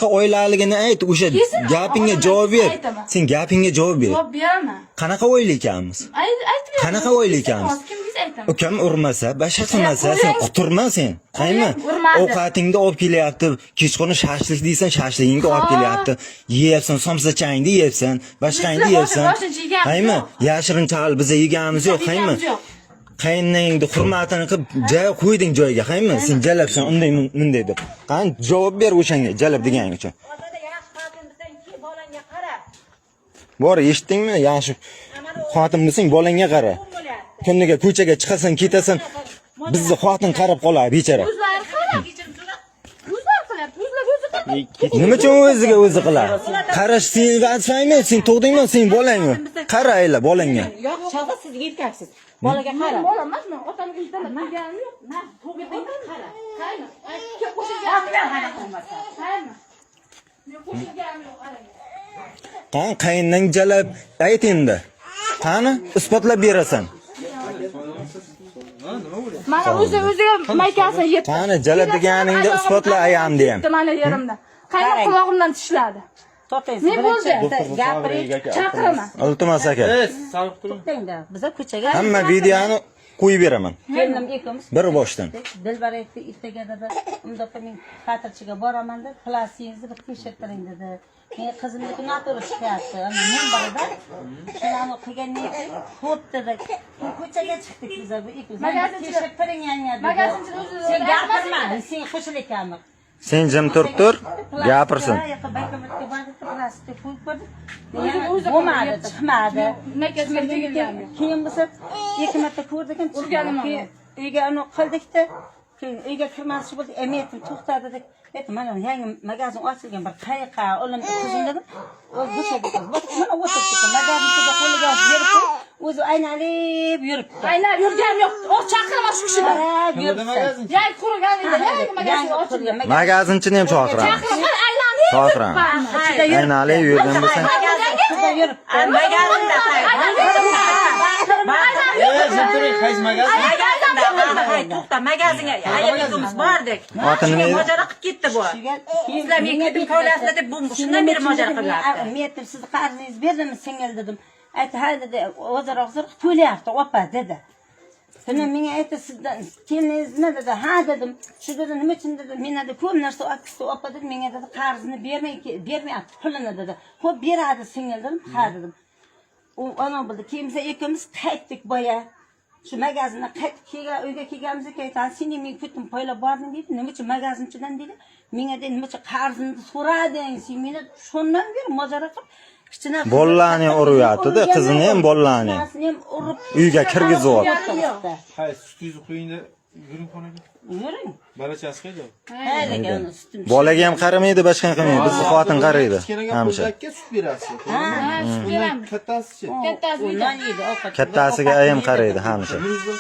Qanaqa oilaligini ayt, o'sha Kelsin, gapingga odamlar javob ber. aytaman. Sen gapingga javob ber. Javob beraman. Qanaqa oila ekanmiz? Aytib beraman. Qanaqa oila ekanmiz? Kim desa aytaman. Ukam urmasa, boshqa qilmasa, sen Qo'yang. Quturma sen. Qaymi? Urmadi. Ovqatingni olib kelyapti. Kechqurun shashlik deysan, shashligingni olib kelyapti. Yeyapsan, somsachangni yeyapsan, boshqangni Bizlar yeyapsan. boshqa yeganimiz Qaymi? yo'q. Yashirin chal biza yeganimiz yo'q, qaymi? Yeganimiz yo'q. Qaynonangni hurmatini qilib, joy qo'yding joyiga, qaymi? Sen jalabsan, unday bunday deb. Qani javob ber o'shanga, jalab deganing uchun. Otada yaxshi xotin bo'lsang, ki bolangga qara. Bor, eshitdingmi? Yaxshi xotin bo'lsang, bolangga qara. Bo'lyapti. Kuniga ko'chaga chiqasan, ketasan, bizni xotin qarab qoladi bechora. O'zlari qarab. O'zlari qilyapti. O'zlari o'zi qildi. Nima uchun o'ziga o'zi qiladi? Qarash sening vazifangmi? Sen tug'dingmi? Sen bolangmi? Qara ayla bolangga. Yo'q, chog'i siz erkaksiz. Bolaga qara. Bola emasman, otam uydan deganim yo'q. Na, tug'ding, qara. Qaymi? Kelib qo'shilganim Aqlan yo'q. qanaqa bo'lmasa. Qaymi? Men qo'shilganim yo'q araga. Qani qayinang jalab ayt endi. Qani isbotlab berasan. Mana o'zi o'ziga maykasini yetdi. Qani jalab deganingda isbotla ayam deyam. Mana yerimda. Qaynoq Qarang. Qulog'imdan tishladi. To'xtang. Ne bo'ldi? Gapiring. Chaqiraman. Iltimos aka. Sariq turing. To'xtangda. Biza ko'chaga Hamma videoni qo'yib beraman. Kelinim ikkovimiz. Bir boshdan. Dilbar aytdi, ertaga dedi, unda men xatirchiga boraman deb, plastingizni bir tekshirtiring dedi. Men qizimniki noto'g'ri chiqyapti. Ana men borda shularni qilgandan keyin xo'p dedi. Keyin ko'chaga chiqdik biza bu ikkovimiz. Magazinchilar- Tekshirtiring yanga dedi. Magazinchilar o'zi- Sen gapirma, sen qo'shil ekanmi? Sen jim turib tur, gapirsin. Plastik qo'yib ko'rdik. O'zi- o'zi Bo'lmadi, yetdi. chiqmadi. Maykasiga tegilganim yo'q. Keyin bo'lsa ikki marta ko'rdik ham Urganim ham chiqmadi. Keyin uyga uni qildikda, keyin uyga kirmaschi bo'ldik. Men aytdim, to'xta dedik. Aytdim, mana yangi magazin ochilgan bir qayoqqa, o'g'lim qizim dedim. O'zi bo'shab mana o'tiribdi. Magazinchiga qo'liga olib berib qo'yib, o'zi aynalib yuribdi. Aynab yurganim yo'q. O chaqiraman shu kishini. Qarab yuribdi. Magazin. Yangi qurgan edi. Yangi magazin ochilgan. Magazinchini ham chaqiramiz. Chaqiraman, aylanib Chaqiraman. yuribman. Ichida yuribdi. Aynalib yurgan bo'lsang, Ichida yuribdi. Magazinda. Jim turing, qaysi magazin? To'xta, magazinga ikkovimiz bordik. Oti nima edi? Mojaro qilib ketdi bu. Sizlar men kirdim hovlasida deb bu shundan beri mojaro qilyapti. Men aytdim, sizni qarzingiz berdimmi singil dedim. Aytdi, ha dedi, ozroq ozroq to'layapti opa dedi. Shunda menga aytdi, sizdan keliningiz nima dedi? Ha dedim. Shu dedi, nima uchun dedi, men dedi ko'p narsa olib ketdi opa dedi, menga dedi qarzini bermay bermayapti pulini dedi. Xo'p beradi singil dedim, ha dedim. U ana bo'ldi. Keyin biz ikkovimiz qaytdik boya. Shu magazindan qaytib kelgan, uyga kelganimizda keyin aytadi, sen men kutdim poylab bording deydi. Nima uchun magazinchidan deydi. Menga deydi, nima uchun qarzimni so'rading? Sen meni shundan beri mojaro qilib kichkina Bolalarni ham uryapti-da, qizini ham, bolalarni ham. Qizini ham urib Uyga kirgizib oldi. Hay, sutingizni quyingda yuring xonaga. Yuring. Bolachasi qayda? Ha, lekin uni sutim. Bolaga ham qaramaydi, boshqa ham qilmaydi. Bizni xotin qaraydi Kichkinaga hamisha. qo'llakka sut berasiz. Ha, sut beramiz. Kattasichi? Kattasi U uyda. non yeydi, ovqat. Kattasiga ayam qaraydi hamisha. Yuringizlar.